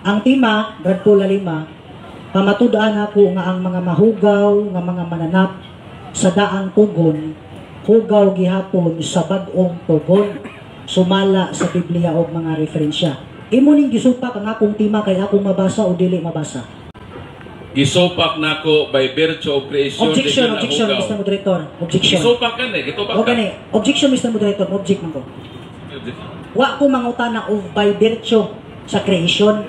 Ang tema, Brad Paul Lalima, pamatud-an ako nga ang mga mahugaw nga mga mananap sa daang tugon, hugaw gihapon sa bag-ong tugon, sumala sa Biblia og mga referensya. Imo ning gisupak ang akong tema kay akong mabasa o dili mabasa. Gisupak nako by virtue of creation. Objection, di yun objection, nahugaw. Mr. Moderator. Objection. Gisupak ka ni, gitupak O ka. gani, objection, Mr. Moderator, object man ko. Wa ko mangutana og by virtue sa creation.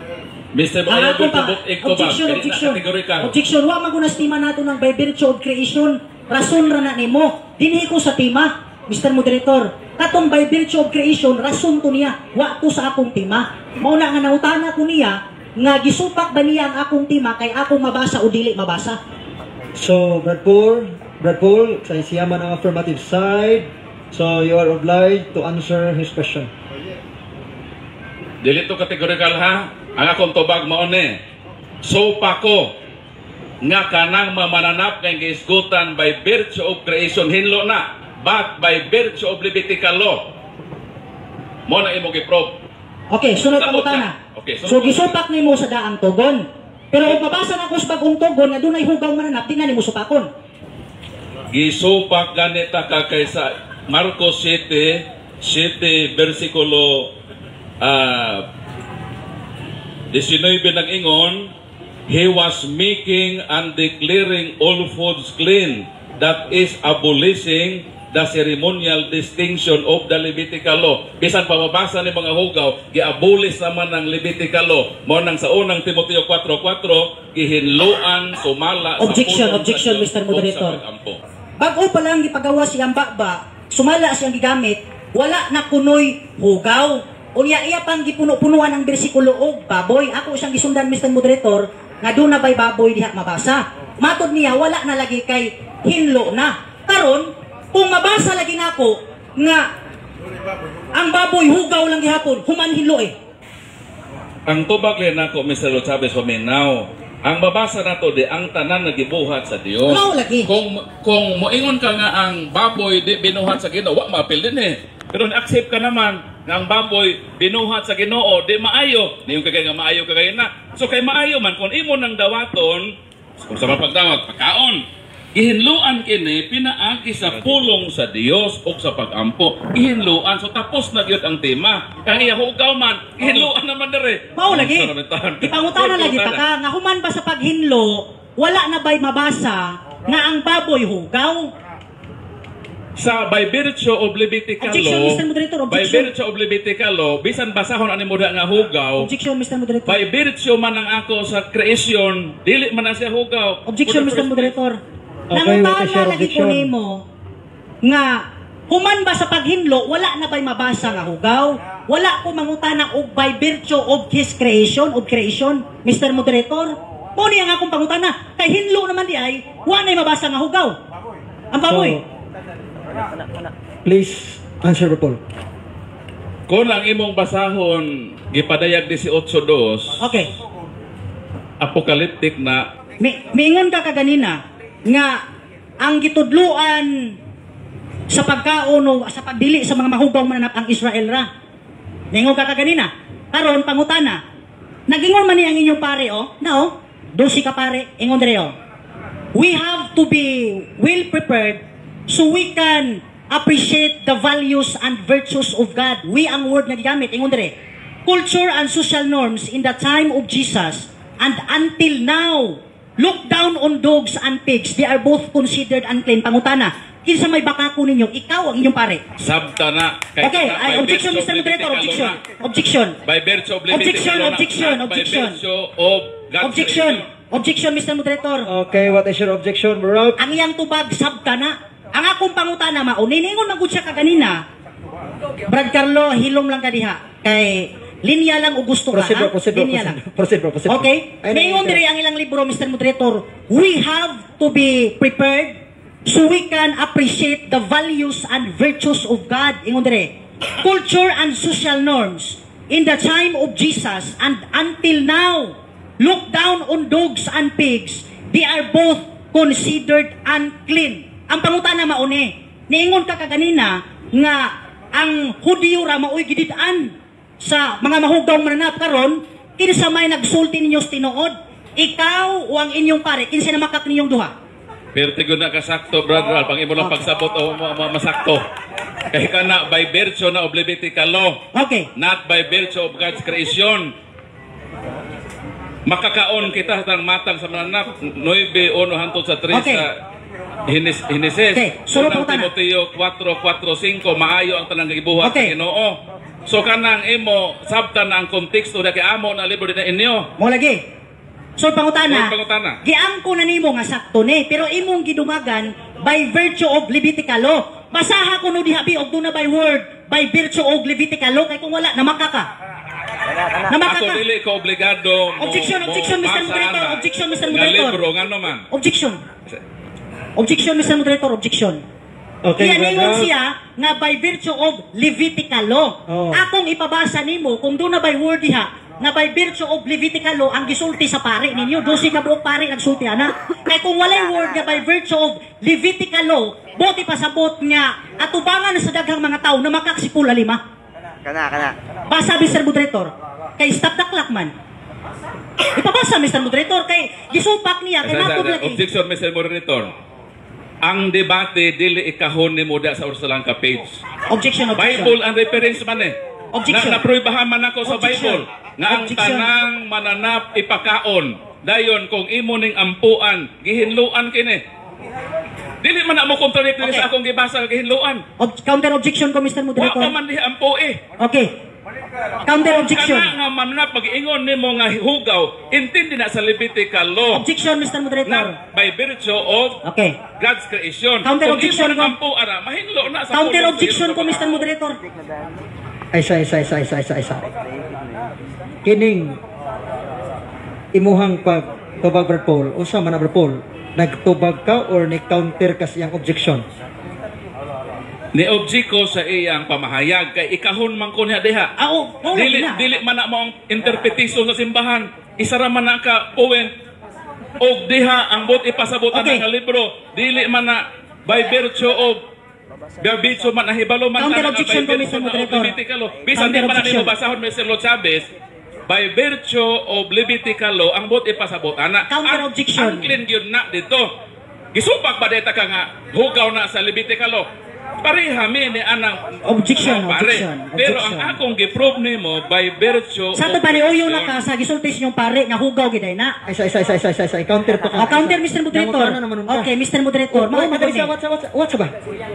Mr. Ang Ayaw ako pa, objection, objection. Categorical. Objection, wa man ko nastima nato ng by virtue of creation. Rason ra na nimo. Dinhi ko sa tema, Mr. Moderator. Katong by virtue of creation, rason to niya. Wa to sa akong tema. Mao na nga nangutana ko niya nga gisupak ba niya ang akong tema kay akong mabasa o dili mabasa. So, Brad Paul, sa siya man ang affirmative side, so you are obliged to answer his question. Dili to categorical ha. Ang akong tubag mao ni. Supak ko nga kanang mamananap kay gihisgutan by virtue of creation hinlo na, but by virtue of Levitical law. Mo na imo gi-prove. Okay, sunod Sabot pangutana. ka. Okay, sunod. So gisupak nimo sa daang tugon. Pero kung mabasa na ko sa bagong tugon nga dunay hugaw mananap, di na nimo supakon. Gisupak ganita ka kay sa Marcos 7, 7 versikulo 19 nag ingon, "He was making and declaring all foods clean, that is, abolishing the ceremonial distinction of the Levitical law." Bisan pamabasa ni mga hugaw, giabolish naman ng Levitical law. Mao nang sa unang Timoteo 4:4, gihinloan sumala Objection, sa pulong objection, sa Dios Mr. ug sa Moderator. pag-ampo. Bago pa lang gipagawa siyang baba, sumala siyang gigamit, wala na kunoy hugaw. Unya iya pang gipuno-punuan ang bersikulo og baboy. Ako siyang gisundan, Mr. Moderator, nga duna bay baboy diha mabasa. Matod niya wala na lagi kay hinlo na. Karon, kung mabasa lagi nako nga ang baboy hugaw lang gihapon, human hinlo eh. Ang tubag lang nako, Mr. Chavez, paminaw. Ang mabasa nato di ang tanan nga gibuhat sa Dios. Mao lagi. Kung moingon ka nga ang baboy di binuhat sa Ginoo, wa maapil din eh. Pero ni-accept ka naman nga ang baboy binuhat sa Ginoo, di maayo. Niyon kay nga maayo ka kay na. So kay maayo man kung imo nang dawaton, kung sa mapagdawat pagkaon, gihinluan kini pinaagi sa pulong sa Dios ug sa pagampo. Gihinluan, so tapos na gyud ang tema. Kang iya hugaw man, gihinluan naman dire. Mao lagi. Ipangutana lagi ta ka nga human ba sa paghinlo, wala na ba'y mabasa nga ang baboy hugaw? Sa by virtue of Levitical Objection, law, Mr. Moderator, by objection. virtue of Levitical law, bisan basahon ani mo nga hugaw, Objection, Mr. Moderator. by virtue man ang ako sa creation, dili man na siya hugaw. Objection, For the Mr. first place. Moderator. Okay, Nangutana what is your lagi ko objection? nimo nga human ba sa paghinlo, wala na ba'y mabasa nga hugaw? Wala ko mangutana og by virtue of his creation, of creation, Mr. Moderator. Mao niya nga akong pangutana. Kay hinlo naman di ay, wa na'y mabasa nga hugaw. Ang baboy. So, please answer, Brad Paul. Kung ang imong basahon gipadayag 18:2, apocalyptic na. Mi miingon ka kaganina nga ang gitudluan sa pagkaon o sa pagdili sa mga mahugaw mananap ang Israel ra. Ningon ka kaganina. Karon pangutana. Nagingon man ni ang inyong pare oh. No, 12 ka pare, ingon dire oh. "We have to be well prepared so we can appreciate the values and virtues of God." "We" ang word nga gigamit, ingon dire. "Culture and social norms in the time of Jesus and until now look down on dogs and pigs. They are both considered unclean." Pangutana, kinsa may bakako ninyo? Ikaw ang inyong pare. Sabta na. Kay Okay, by ay, objection, virtue Mr. of Moderator, Levitical objection. law na. Objection. By virtue of Levitical Objection, law na, objection, not objection. by virtue of God's Objection. creation. Objection, Mr. Moderator. Okay, what is your objection, bro? Ang iyang tubag sabta na. Ang akong pangutana mao, niningon man gud siya kaganina. Brad Carlo, hilom lang ka diha. Kay linya lang og gusto ka, Proceed, ha? bro, proceed, bro, Linya proceed. lang. Proceed, bro, proceed. Okay? Ay, Ningon ay, diri ang ilang libro, Mr. Moderator. "We have to be prepared so we can appreciate the values and virtues of God." Ingon diri. "Culture and social norms in the time of Jesus and until now look down on dogs and pigs. They are both considered unclean." Ang pangutana mauni, niingon ka kaganina nga ang Hudiyo ra maoy gidid-an sa mga mahugaw mananap. Karon, Kinsa may nagsulti ninyo sa tinuod? Ikaw o ang inyong pare? Kinsa na makak ninyong duha? Pertigo na kasakto, Brad Ralph. Ang imo lang pagsabot o masakto. Kay kana by virtue na of Levitical law, not by virtue of God's creation. Makakaon kita sa matang sa mananap 9:1 hangtod sa 3 sa Henesis. Okay, sulod Unang po tanan. Timoteo 4:4-5, maayo ang tanang gibuhat sa Ginoo. So kanang imo sabtan na ang konteksto na kay amo na libro din na inyo. Mo lagi. So pangutana, Mo pangutana. Giangko na nimo nga sakto ni, pero imong gidumagan by virtue of Levitical law. Basaha ko no diha bi og duna by word by virtue of Levitical law, kay kung wala namaka ka. Namaka Ako ka. dili ko obligado mo, Objection, mo objection, Mr. basa Moderator. ana Objection, Mr. nga Moderator. libro ngano man. Objection. Objection, Mr. Moderator, objection. Okay, Iyan Brad ingon Ralph. siya nga by virtue of Levitical law. Oh. Akong ipabasa nimo kung doon na by word diha nga by virtue of Levitical law ang gisulti sa pare ninyo. 12 ka buok pare nagsulti ana. Kay kung walay word nga by virtue of Levitical law, buot ipasabot nga atubangan sa daghang mga tao na makaksipula lima. Kana, kana. Basa, Mr. Moderator. Kay stop the clock man. Ipabasa, Mr. Moderator, kay gisupak niya kay Isa, matod isa, lagi. objection, Mr. Moderator. Ang debate dili ikahon nimo da sa usa lang ka page. Objection, objection. Bible ang reference man eh. Objection. Na napruibahan man ako sa Objection. Bible nga ang Objection. tanang mananap ipakaon. Dayon kung imo ning ampuan, gihinluan kini. Dili man na mo contradict sa akong gibasa nga gihinluan. Counter objection ko, Mr. Wa Moderator. pa man diha ampo eh. Okay. Counter objection. Kana nga mananap pag-ingon nimo nga hugaw, intindi na sa Levitical law. Objection, Mr. Moderator. Not by virtue of God's creation. Counter Kung objection imo ko. nang ampo ara, mahinlo na sa Counter pulong sa objection ko, Ginoo. Mr. Moderator. Ay, isa, isa, isa, isa, isa, isa. Kining imuhang pag tubag, Brad Paul, unsa man na, Brad Paul? Nagtubag ka or ni counter ka sa iyang objection? Ni-object ko sa iyang pamahayag kay ikahon man ko niya diha. Ah, oh, oh, Dili lagi na. dili man na mo ang interpretation sa simbahan. Isa ra man na ka point og diha ang bot ipasabutan nga libro. Dili man na by virtue man nahibalo man Counter ka na objection by ko, Mr. virtue na of Moderator. Levitical law. Bisan di Counter pa na nimo objection. basahon, Mr. Lo Chavez, by virtue of Levitical law ang bot ipasabot ana. Counter objection. Ang clean gyud na dito. Gisupak ba dita ka nga hugaw na sa Levitical law? Pareha mi ni anang Objection, pare. objection, Pero ang objection. akong gi-prove nimo by virtue Sa of to pa ni uyo na creation. ka sa gisulti sa inyong pare nga hugaw giday na. Ay, isa, isa, isa, isa, isa, isa. Counter pa ka. Oh, counter, Mr. Moderator. Nangutana naman nun ka. Okay, Mr. Moderator. Oh, Mga madali ni. sa what's what's what's ba?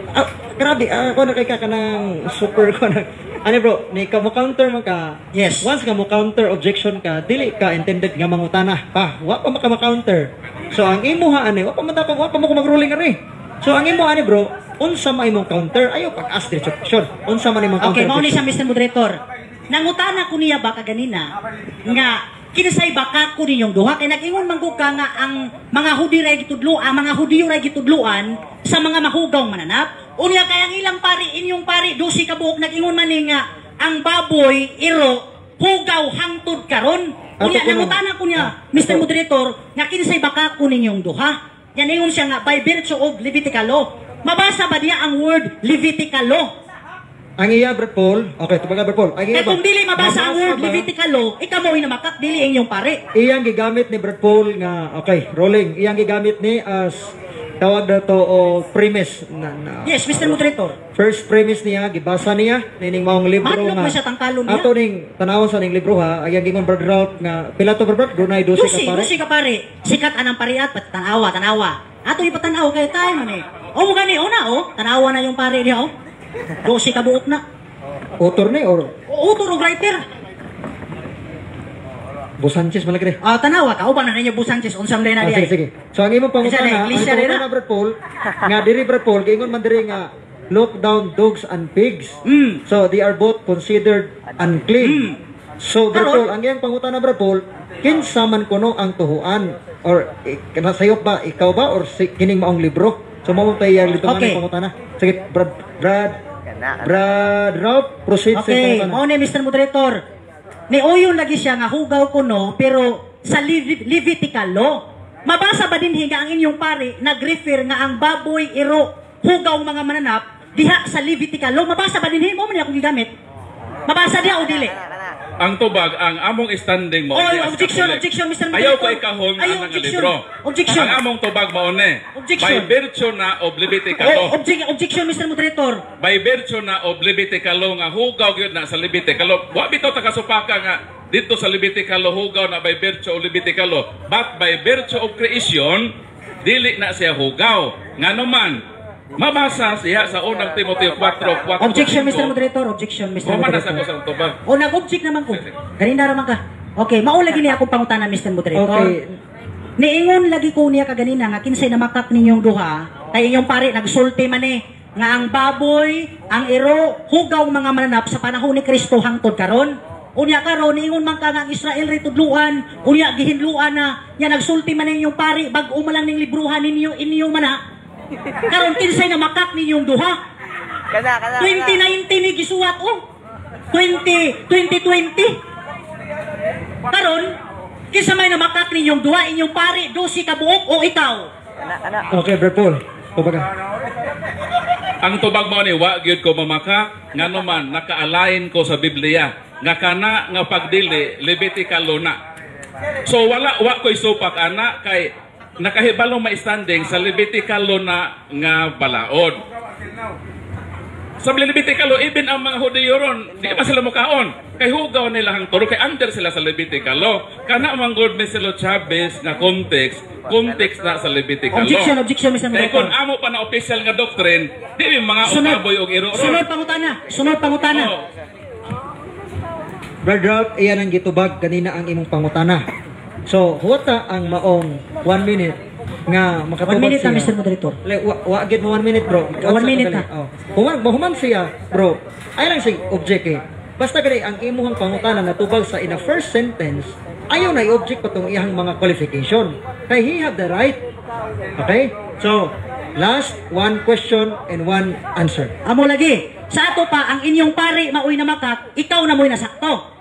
Ah, grabe, kuno kay ka kanang super kuno. Ano bro, ni ka mo counter man ka. Yes. Once ka mo counter objection ka, dili ka intended nga mangutana pa. Wa pa maka counter. So ang imuha ani, wa pa man ta wa pa mo ko mag-ruling ani. So ang imo ani bro, unsa man imong counter? Ayo pag-ask diretso question. Unsa man imong counter? Okay, mao ni objection? siya, Mr. Moderator. Nangutana ko niya ba kaganina nga kinsay baka ko ninyong duha kay nag-ingon man gud ka nga ang mga Hudi ray gitudlo, ang mga Hudiyo ray gitudloan sa mga mahugaw mananap. Unya kay ang ilang pari, inyong pari, 12 ka buok, nag-ingon man ni nga ang baboy iro hugaw hangtod karon. Unya Ato ko nangutana ko niya, Mr. Moderator, nga kinsay baka ko ninyong duha. Yan ingon siya nga by virtue of Levitical law. Mabasa ba niya ang word Levitical law? Ang iya, Brad Paul. Okay, tubaga, Brad Paul. Ang iya Kaya ba? kung dili mabasa ang word ba? Levitical law, ikaw mo namakak, dili ang inyong pare. Iyang gigamit ni Brad Paul nga okay, rolling. Iyang gigamit ni as tawag na to o premise na Yes, Mr. Moderator. First premise niya, gibasa niya nining maong libro Mahadlok nga. mo siya tangkalon niya. Ato ning tanawon sa ning libro ha, ang gingon Brad Ralph nga pila to, Brad Ralph? Dunay 12 ka 12, pare. 12 ka pare. Sikat anang pariat, pat tanawa, tanawa. Ato ipatanaw kay tayo man eh. O mo gani, una oh, tanawa na yung pare niya oh. 12 ka buok na. Author ni or O author o writer. Bo Sanchez man lagi. Ah, tanawa ka uban na ninyo Bo Sanchez unsam day na Ah, di sige, ay. sige. So ang imong Isa na, pangutana, ang iglesia imong nila. pangutana, Brad Paul, nga diri, Brad Paul, giingon man diri nga look down dogs and pigs. So they are both considered unclean. So Brad Karon? Paul, ang iyang pangutana, Brad Paul, kinsa man kuno ang tuhuan or sayop ba ikaw ba or si, kining maong libro? So mao tay iyang litungan pangutana. Sige, Brad Brad Kana, kana. Brad Ralph, proceed sa Okay, pangutana. mao ni, Mr. Moderator. Ni uyon lagi siya nga hugaw ko no, pero sa Levitical law. Mabasa ba din nga ang inyong pare nag-refer nga ang baboy iro hugaw mga mananap diha sa Levitical law? Mabasa ba din mo man akong gigamit? Mabasa diha o dili? Ang tubag, ang among standing mo Oh, ni as objection, Catholic. objection, Mr. Ayaw ko Moderator. ikahon Ayaw, ang nga objection. libro. Objection. Ang among tubag mao ni. Objection. By virtue na of Levitical Oh, law. objection, Mr. Moderator. By virtue na of Levitical law nga hugaw gyud na sa Levitical law. Wa bitaw ta kasupaka nga dito sa Levitical law hugaw na by virtue of Levitical law. But by virtue of creation, dili na siya hugaw. Ngano man, mabasa siya sa Unang Timoteo 4:4. Objection, Mr. Moderator. Objection, Mr. Human na sa Moderator. ko sa tubag. O, nag-object naman ko. Ganina raman ka. Okay, mao lagi niya akong pangutana, Mr. Moderator. Okay. Niingon lagi ko niya kaganina nga kinsay namakak ninyong duha, kay inyong pare nagsulti man eh nga ang baboy, ang iro, hugaw mga mananap sa panahon ni Kristo hangtod karon. Unya karon niingon man ka nga ang Israel ray tudluan, unya gihinluan na nya nagsulti man inyong pare bag-o man lang ning libruhan ninyo inyo man ha. Karon kinsay namakak ninyong duha? Kana, kana. 2019 ni gisuwat oh. 20 2020. Karon kinsa may namakak ninyong duha, inyong pare 12 ka buok o ikaw? Kana, kana. Okay, Bro Paul. Tubaga. Ang tubag mo ni wa gyud ko mamaka, ngano man naka-align ko sa Biblia nga kana nga pagdili Levitical law na. So wala wa ko'y supak ana kay nakahibalo ma-standing sa Levitical law na nga balaod. Sa Levitical law, even ang mga Hudiyo ron, di pa sila mukaon. Kay hugaw nila ang turo, kay under sila sa Levitical law. Kana man gud Mr. Chavez nga context, context na sa Levitical law. Objection, objection, Mr. Kay kung Moderator. amo pa na official nga doctrine, di mi mga Sunod, upaboy og iro ron. sunod pangutana, sunod pangutana. Oh. Brad Ralph, iyan ang gitubag kanina ang imong pangutana. So, huwata ang maong 1 minute nga makatubag 1 minute na, siya. Mr. Moderator. Le, wa gid mo 1 minute, bro. 1 minute na. Oh. Human, mahuman siya, bro. Ay lang siya object eh. Basta gani ang imuhang pangutana natubag sa in a first sentence, ayaw na i-object pa tong iyang mga qualification. Kay he have the right. Okay? So, last one question and one answer. Amo lagi, sa ato pa ang inyong pare maoy namakak, ikaw na mo'y nasakto.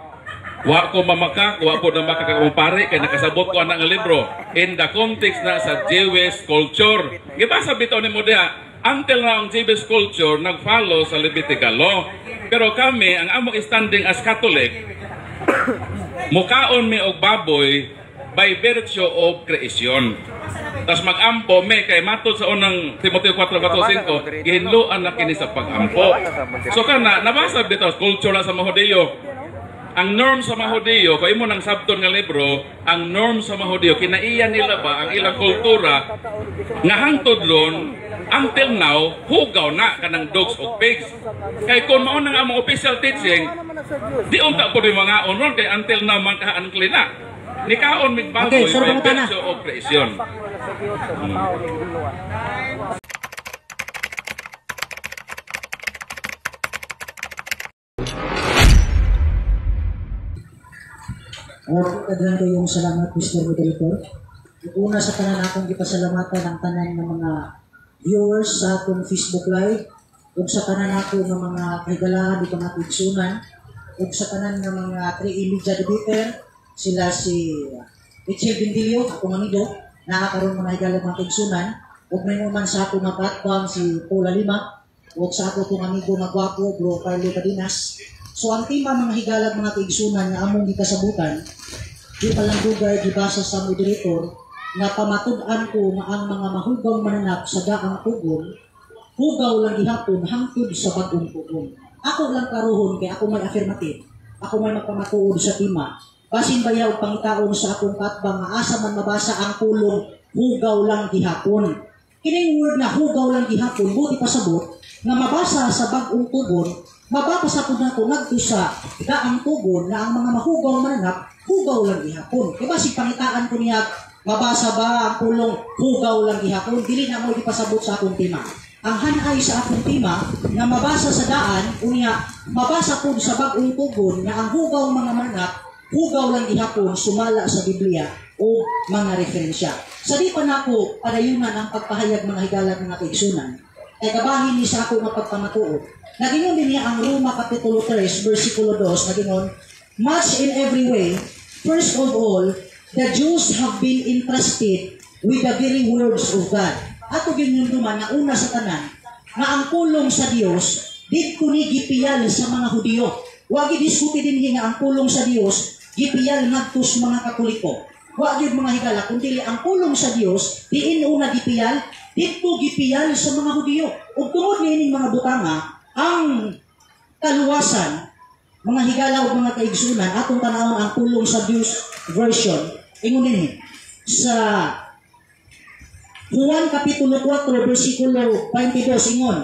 Wa ko mamakak, wa ko na makakakumpare kay nakasabot ko ana nga libro in the context na sa Jewish culture. Gibasa bitaw nimo diha, until na ang Jewish culture nag-follow sa Levitical law. Pero kami, ang among standing as Catholic, mukaon mi og baboy by virtue of creation. Tapos mag-ampo me kay matod sa Unang Timoteo 4:5, gihinluan na kini sa pag-ampo. So kana nabasa bitaw culture na sa mga Hudiyo. Ang norm sa mga Hudiyo, kung imo nang sabton nga libro, ang norm sa mga Hudiyo, kinaiya nila ba ang ilang kultura nga hangtod ron, until now, hugaw na kanang dogs o pigs. Kay kung mao nang among official teaching, di unta po yung mga ron kay until now man ka unclean na. Nikaon mig baboy Okay, sir, by pangutana. virtue of creation. Okay, daghan kayong salamat, Mr. Moderator. Una sa tanan, akong gipasalamatan ang tanan ng mga viewers sa atong Facebook Live ug sa tanan ako nga mga kahigalaan dito nga igsunan ug sa tanan nga mga 3 media debater, sila si Richard Bindilio, akong amigo, naa karon mga higala mga kaigsunan, ug may man sa ako nga platform si Paula Lima ug sa ako tong amigo nga gwapo, Bro Carlo Cadinas. So ang tema, mga higalag mga kaigsunan, nga among gikasabutan, di pa lang dugay gibasa sa moderator nga pamatud-an ko nga ang mga mahugaw mananap sa Daang Tugon, hugaw lang gihapon hangtod sa Bag-ong Tugon. Ako lang klarohon kay ako may affirmative. Ako may magpamatuod sa tema. Basin baya og pangitaon sa akong katbang nga asa man mabasa ang pulong "hugaw lang gihapon"? Kining word na "hugaw lang gihapon", buti pasabot nga mabasa sa Bag-ong Tugon, mabasa pud nato ngadto sa Daang Tugon na ang mga mahugaw mananap, hugaw lang gihapon. Kay basig pangitaan ko niya, mabasa ba ang pulong "hugaw lang gihapon"? Dili na mo ipasabot sa akong tema. Ang hanay sa akong tema nga mabasa sa Daan, unya mabasa pud sa Bag-ong Tugon nga ang hugaw mga mananap, hugaw lang gihapon sumala sa Biblia o mga referensya. Sa di pa nako padayunan ang pagpahayag, mga higalag mga kaigsunan, kay kabahin ni sa ako nga pagpamatuod. Nagingon din niya ang Roma Kapitulo 3, versikulo 2, nagingon, "Much in every way, first of all, the Jews have been entrusted with the very words of God." Ato ginyunduman nga una sa tanan, nga ang pulong sa Dios, didto ni gipiyal sa mga Hudiyo. Wa gyud diskuti dinhi nga ang pulong sa Dios gipiyal ngadto sa mga Katoliko. Wa gyud, mga higala, kundi ang pulong sa Dios diin una gipiyal, didto gipiyal sa mga Hudiyo. Ug tungod niining mga butanga, ang kaluwasan, mga higala ug mga kaigsunan, atong tanawon ang Pulong sa Dios version. Ingon dinhi sa Juan Kapitulo 4 versikulo 22, ingon,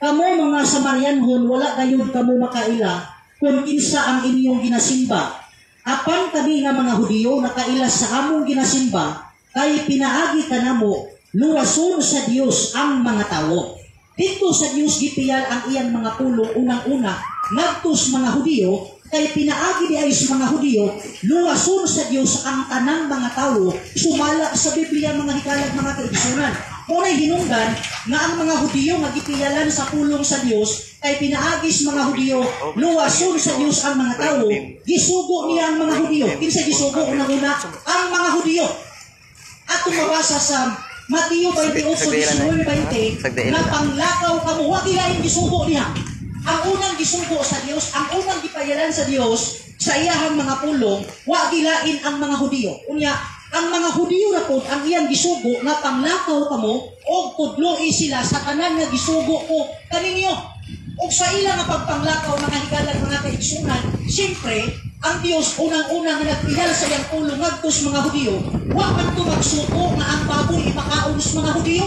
"Kamo mga Samarianhon, wala gayud kamo makaila kung kinsa ang inyong ginasimba. Apan kami nga mga Hudiyo nakaila sa among ginasimba kay pinaagi kanamo luwason sa Dios ang mga tawo." Dito sa Dios gipiyal ang iyang mga pulong unang-una ngadto sa mga Hudiyo kay pinaagi diay sa mga Hudiyo luwason sa Dios ang tanang mga tawo sumala sa Biblia, mga hikalag, mga kaigsunan. Mao hinungdan nga ang mga Hudiyo nga gipiyalan sa pulong sa Dios kay pinaagi sa mga Hudiyo luwason sa Dios ang mga tawo. Gisugo niya ang mga Hudiyo. Kinsa gisugo unang-una? Ang mga Hudiyo. Atong mabasa sa Mateo 28, 19, 20 na panglakaw kamo, wa gilain gisugo niya. Ang unang gisugo sa Dios, ang unang gipayalan sa Dios sa iyahang mga pulong, wa gilain ang mga Hudiyo. Unya, ang mga Hudiyo na pod ang iyang gisugo nga panglakaw kamo og tudloi sila sa tanan nga gisugo ko kaninyo. Og sa ila nga pagpanglakaw, mga higalan, mga kaigsunan, siyempre, ang Dios unang-una nga nagpiyal sa iyang pulong ngadto sa mga Hudiyo, wa man to magsugo nga ang baboy ipakaon sa mga Hudiyo.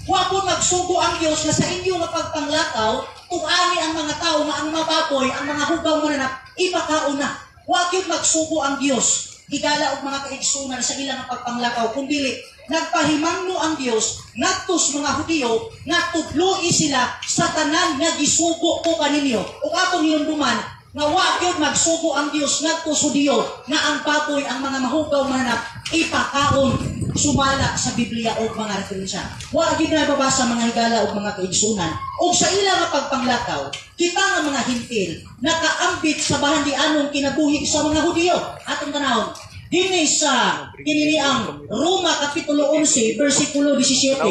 Wa po magsugo ang Dios nga sa inyo nga pagpanglakaw, tug-ani ang mga tao nga ang mga baboy, ang mga hugaw mananap, ipakaon na. Wa gyud magsugo ang Dios, higala og mga kaigsunan, sa ilang pagpanglakaw, kundili nagpahimangno ang Dios ngadto sa mga Hudiyo nga tudloi sila sa tanan nga gisugo ko kaninyo. Ug atong hinumduman nga wa gyud magsugo ang Dios ngadto sa Hudiyo nga ang baboy, ang mga mahugaw mananap, ipakaon sumala sa Biblia o mga referensya. Wa gyud na babasa, mga higala ug mga kaigsunan. Og sa ila nga pagpanglakaw, kita nga mga Hentil nakaambit sa bahandianong kinabuhi sa mga Hudiyo. Atong tanawon dinhi sa kinini ang Roma Kapitulo 11 versikulo 17.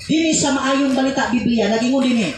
Dinhi sa Maayong Balita Biblia nagingon dinhi: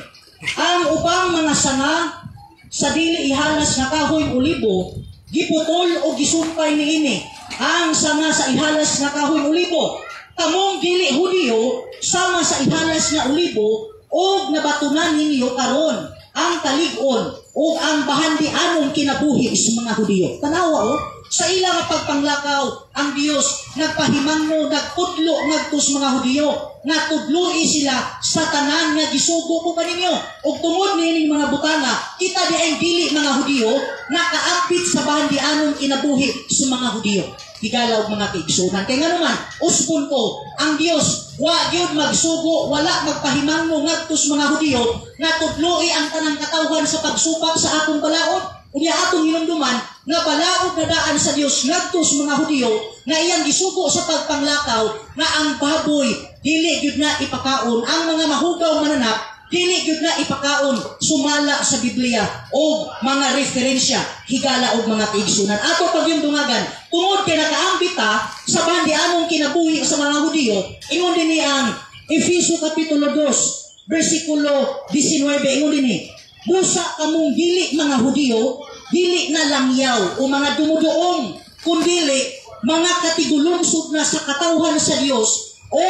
"Ang ubang mga sanga sa dili ihalas nga kahoy olibo giputol o gisumpay niini ang sanga sa ihalas nga kahoy olibo. Kamong dili Hudiyo sama sa ihalas nga olibo og nabatunan ninyo karon ang kalig-on ug ang bahandianong kinabuhi sa mga Hudiyo." Tanawa oh, sa ila nga pagpanglakaw, ang Dios nagpahimangno, nagpudlo ngadto sa mga Hudiyo nga tudloi sila sa tanan nga gisugo ko kaninyo. Ug tungod niining mga butanga, kita di ang dili mga Hudiyo nakaambit sa bahandianong kinabuhi sa mga Hudiyo. Higala og mga kaigsunan. Kay ngano man, usbon ko, ang Dios wa gyud magsugo, wala magpahimangno ngadto sa mga Hudiyo nga tudloi ang tanang katawhan sa pagsupak sa akong balaod. Unya atong hinumduman nga balaod na daan sa Dios ngadto sa mga Hudiyo nga iyang gisugo sa pagpanglakaw nga ang baboy dili gyud na ipakaon, ang mga mahugaw mananap dili gyud na ipakaon sumala sa Biblia o mga referensya, higala og mga kaigsunan. Ato pagyundungagan tungod kay nakaambit ta sa bandianong kinabuhi sa mga Hudiyo. Ingon dinhi ang Efeso Kapitulo 2 versikulo 19, ingon dinhi, "Busa kamong dili mga Hudiyo, dili na langyaw o mga dumuduong, kundili mga katigulungsod na sa katawhan sa Dios o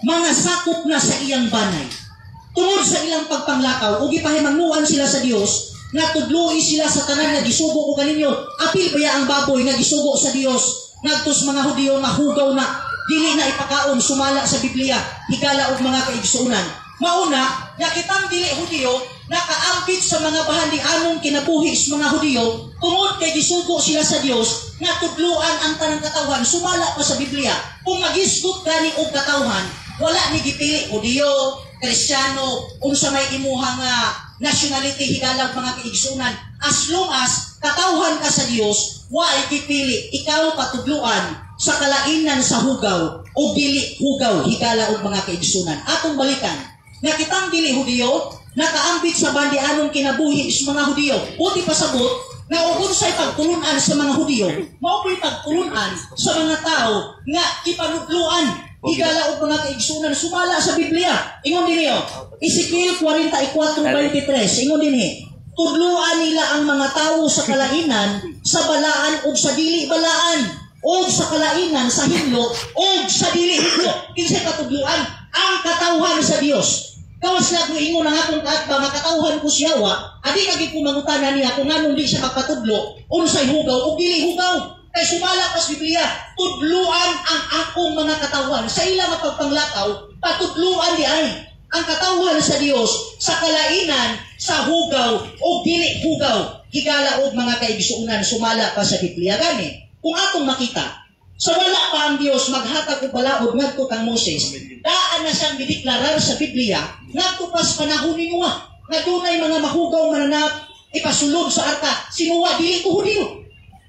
mga sakop na sa iyang banay." Tungod sa ilang pagpanglakaw, ug gipahimangnuan sila sa Dios nga tudloi sila sa tanan nga gisugo ko kaninyo. Apil baya ang baboy nga gisugo sa Dios ngadto sa mga Hudiyo nga hugaw na dili na ipakaon sumala sa Biblia, higala og mga kaigsuonan? Mauna nga kitang dili Hudiyo nakaambit sa mga bahandianong kinabuhi sa mga Hudiyo tungod kay gisugo sila sa Dios nga tudluan ang tanang katawhan sumala pa sa Biblia. Kung magisgot gani og katawhan, wala ni gipili Hudiyo, Kristiyano, unsa may imuha nga nationality, higala og mga kaigsunan, as long as katawhan ka sa Dios, wa gipili ikaw patudluan sa kalainan sa hugaw o dili hugaw, higala og mga kaigsunan. Atong balikan nga kitang dili Hudiyo nakaambit sa bandianong kinabuhi sa mga Hudiyo. Buti pasabot nga ug unsay pagtulunan sa mga Hudiyo, mao po'y pagtulunan sa mga tao nga ipanudluan, higala og mga kaigsunan, sumala sa Biblia. Ingon dinhi oh, Ezekiel 44:23, ingon dinhi, Tudluan nila ang mga tawo sa kalainan, sa balaan ug sa dili balaan, ug sa kalainan sa hinlo ug sa dili hinlo. Kinsa katudluan? Ang katawhan sa Dios. Gawas lang mo ingon ang akong kaatbang nga katawhan ko siya wa, adi ka gid ko mangutana niya kung nganong di siya magpatudlo, unsay hugaw ug dili hugaw. Kay sumala pa sa Biblia, tudluan ang akong mga katawhan sa ilang nga pagpanglakaw, patudluan di ay ang katawhan sa Dios sa kalainan, sa hugaw o dili hugaw. Higala og mga kaigsuonan, sumala pa sa Biblia gani. Kung atong makita, sa wala pa ang Dios maghatag og balaod ngadto kang Moses, daan na siyang gideklarar sa Biblia ngadto pa sa panahon ni Noah nga dunay mga mahugaw mananap ipasulod sa arka. Si Noah dili ko Hudiyo.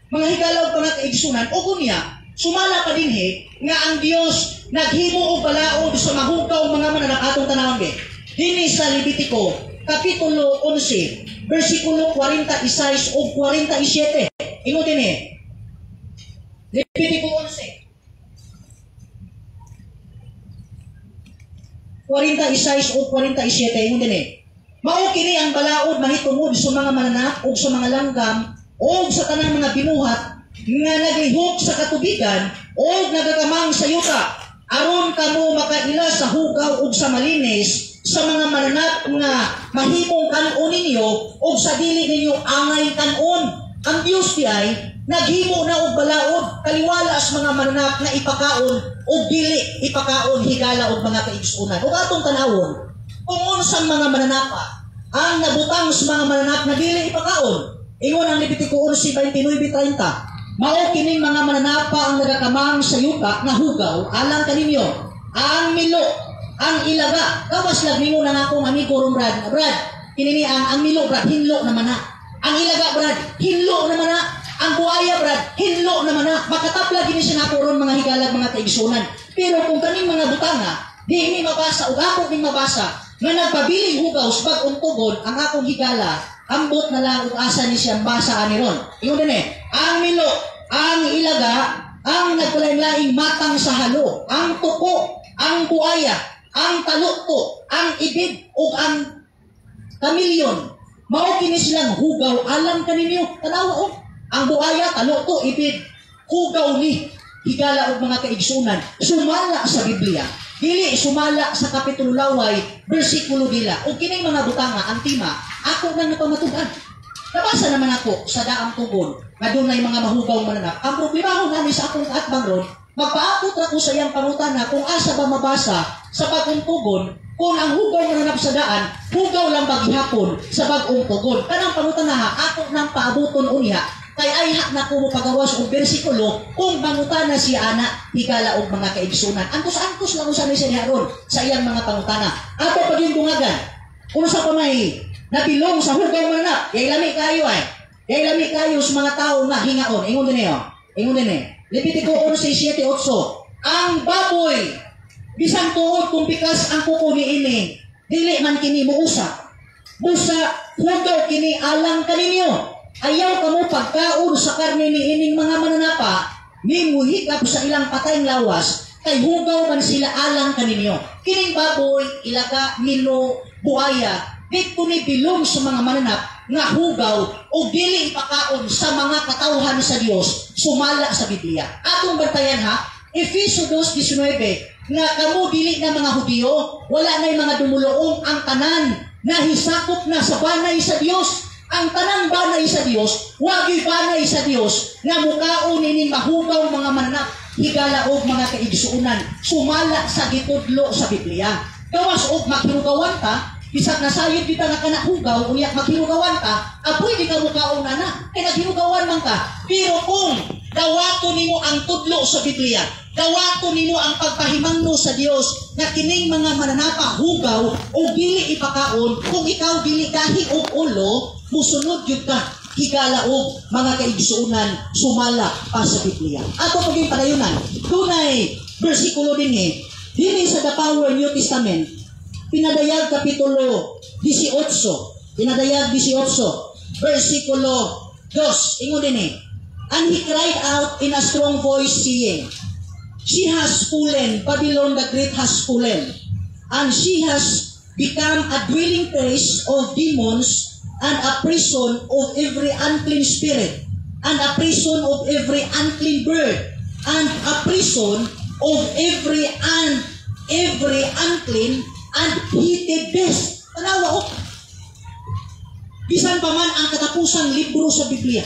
Mga higala og mga kaigsunan, o kunya, sumala pa dinhi nga ang Dios naghimo og balaod sa mahugaw mga mananap. Atong tanawon be. Dinhi sa Levitico, Kapitulo 11, versikulo 46 ug 47. Ingon dinhi. Levitico 11. 46 ug 47, ingon dinhi. Mao kini ang balaod mahitungod sa mga mananap ug sa mga langgam ug sa tanang mga binuhat nga naglihok sa katubigan o nagakamang sa yuta, aron kamo makaila sa hugaw ug sa malinis sa mga mananap nga mahimong kan-on ninyo ug sa dili ninyo angay kan-on. Ang Dios di ay naghimo na og balaod kaliwala sa mga mananap nga ipakaon ug dili ipakaon, higala og mga kaigsuonan. Ug atong tan-awon kung unsang mga mananapa ang nabutang sa mga mananap nga dili ipakaon. Ingon ang Levitico 11:29-30, mao kining mga mananapa ang nagakamang sa yuta nga hugaw alang kaninyo: ang milo, ang ilaga. Gawas lang ningon ang akong amigo ron, Brad. Brad, kini ni ang milo, Brad, hinlo naman na. Ang ilaga, Brad, hinlo naman na. Ang buaya, Brad, hinlo naman na. Makatapla gini siya nako ron, mga higalag, mga kaigsunan. Pero kung kaning mga butanga di ni mabasa ug ako ning mabasa nga nagpabiling hugaw sa bag-ong tugon, ang akong higala ambot na lang ug asa ni siyang basa ani ron. Ingon din ang milo, ang ilaga, ang nagkalain-laing matang sa halo, ang tuko, ang buaya, ang talukto, ang ibig ug ang kamilyon. Mao kini silang hugaw alang kaninyo. Tanawa oh. Ang buaya, talukto, ibig, hugaw ni, higala og mga kaigsunan. Sumala sa Biblia. Dili sumala sa Kapitulo Laway, bersikulo dila. Ug kining mga butanga, ang tima, ako nang napamatud-an. Nabasa naman ako sa daang tugon nga dunay mga mahugaw mananap. Ang problema ko nami sa akong kaatbang ron, magpaabot ra ko sa iyang pangutana kung asa ba mabasa sa bagong tugon kung ang hugaw mananap sa daan, hugaw lang baghihapon sa bagong tugon. Kanang pangutana ha, ako nang paabuton unya, kay ayha na ko mo pagawas og bersikulo kung mangutana si ana, higala og mga kaigsunan. Antos-antos lang usa ni siya ron sa iyang mga pangutana. Ato pag yung bungagan, unsa pa may nabilong sa hugaw mananap, yay lami kayo ay. Yay lami kayo sa mga tao nga hingaon. Ingon din niyo. Ingon din eh. Levitico 11:7-8. Ang baboy, bisan tuod kung pikas ang kuko niini, dili man kini muusa. Busa hugaw kini alang kaninyo. Ayaw kamo pagkaon sa karne niining mga mananapa, nimuhikap sa ilang patayng lawas, kay hugaw man sila alang kaninyo. Kining baboy, ilaga, milo, buaya, dito ni bilong sa mga mananap nga hugaw o dili ipakaon sa mga katawhan sa Dios, sumala sa Biblia. Atong bantayan ha, Efeso 2:19, nga kamo dili na mga Hudiyo, wala na'y mga dumuluong, ang tanan nahisakop na sa banay sa Dios. Ang tanang banay sa Dios, wagi banay sa Dios nga mukaon ining mahugaw mga mananap, higala og mga kaigsuonan, sumala sa gitudlo sa Biblia. Gawas og maghirugawan ta, bisag nasayod kita nga kana hugaw, unya maghirugawan ka, apoy di ka mukaon ana, kay naghirugawan man ka. Pero kung dawato nimo ang tudlo sa Biblia, dawato nimo ang pagpahimangno sa Dios nga kining mga mananapa hugaw o dili ipakaon, kung ikaw dili gahi og ulo, musunod gyud ka, higala og mga kaigsuonan, sumala pa sa Biblia. Ato paging padayunan, dunay bersikulo dinhi, dinhi sa The Power New Testament, Pinadayag Kapitulo 18, Pinadayag 18, versikulo 2, ingon dinhi, and he cried out in a strong voice, saying, she has fallen, Babylon the Great has fallen, and she has become a dwelling place of demons and a prison of every unclean spirit, and a prison of every unclean bird, and a prison of every unclean and hated beast." Tanawa oh. Bisan pa man ang katapusang libro sa Biblia,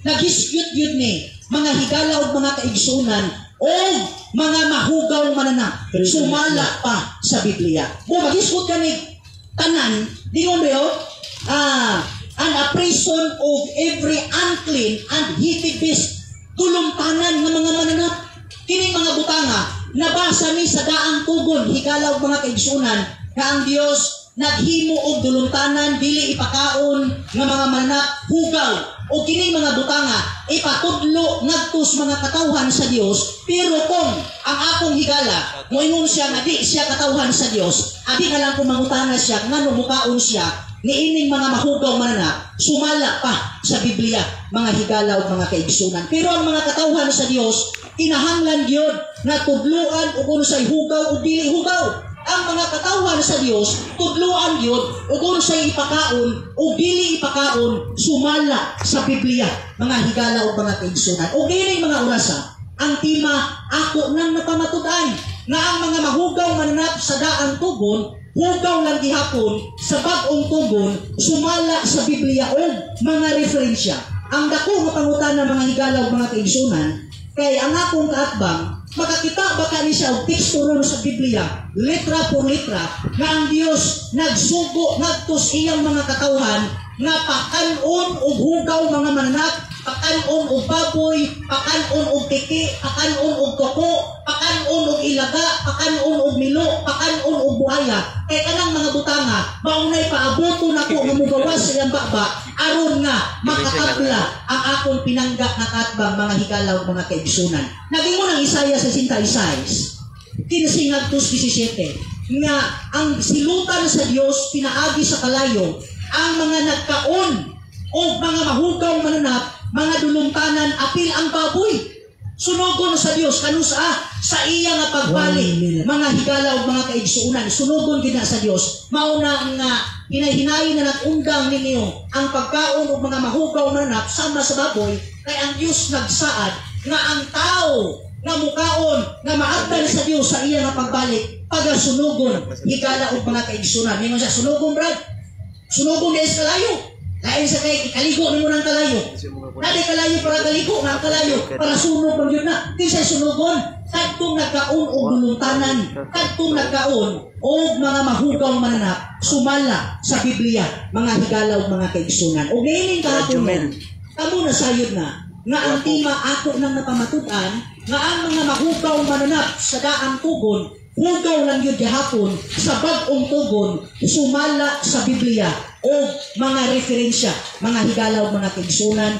naghisgyot yun ni mga higala o mga kaigsunan o mga mahugaw mananap, sumala pa sa Biblia. Kung maghisgot ka ni tanan, dingon ba? Ah, "and a prison of every unclean and hated beast." Dulumtanan ng mga mananap. Kining mga butanga, nabasa ni sa daang tugon, higala og mga kaigsunan, nga ang Dios naghimo og dulumtanan, dili ipakaon nga mga mananap hugaw o kini mga butanga ipatudlo ngadto sa mga katawhan sa Dios. Pero kung ang akong higala moingon siya nga di siya katawhan sa Dios, adi nga lang kung mangutana siya ngano mukaon siya niining mga mahugaw mananap, sumala pa sa Biblia, mga higala ug mga kaigsunan. Pero ang mga katawhan sa Dios, kinahanglan gyud nga tudluan og unsay hugaw ug dili hugaw. Ang mga katawhan sa Dios, tudluan gyud ug unsay ipakaon o dili ipakaon, sumala sa Biblia, mga higala ug mga kaigsunan. Ug niining mga orasa, ang tema ako nang napamatud-an nga ang mga mahugaw mananap sa daang tugon, hugaw lang gihapon sa bag-ong tugon, sumala sa Biblia og mga referensya. Ang dako nga pangutana, mga higala ug mga kaigsunan, kay ang akong kaatbang, makakita ba ka ni siya og teksto ron sa Biblia, letra por letra, nga ang Dios nagsugo ngadto sa iyang mga katawhan nga pakanon og hugaw mga mananap, pakanon og baboy, pakanon og tiki, pakanon og toko, pakanon og ilaga, pakanon og milo, pakanon og buhaya? Kay kanang mga butanga maunay paaboto nako nga mugawas sa iyang baba aron nga makatabla ang akong pinangga nga kaatbang, mga higala ug mga kaigsunan. Nagingon ang Isaiah 66, 15 ngadtos 17, nga ang silutan sa Dios pinaagi sa kalayo ang mga nagkaon o mga mahugaw mananap, mga dulumtanan, apil ang baboy. Sunugon sa Dios kanusa sa iya nga pagbalik. One minute. Mga higala ug mga kaigsuonan, sunugon gid na sa Dios. Mao na nga hinay-hinayon na nag-undang ninyo ang pagkaon og mga mahugaw mananap sama sa baboy, kay ang Dios nagsaad nga ang tao nga mukaon nga maabdan sa Dios sa iya nga pagbalik, pagasunugon, higala ug mga kaigsuonan. Ningon siya, sunugon, brad, sunugon di sa kalayo. Lain sa kay kaligo nimo ng kalayo. Nadi kalayo para kaligo, nga ang kalayo para sunog man yun na. Kinsay sunugon? Kadtong nagkaon og duluntanan, kadtong nagkaon og mga mahugaw mananap, sumala sa Biblia, mga higala ug mga kaigsunan. Og niining kahapon, Jumel. Kamo na sayod na nga ang tema ako nang napamatud-an nga ang mga mahugaw mananap sa daang tugon, hugaw lang yun gihapon sa bag-ong tugon, sumala sa Biblia o mga referensya, mga higala ug mga kaigsunan.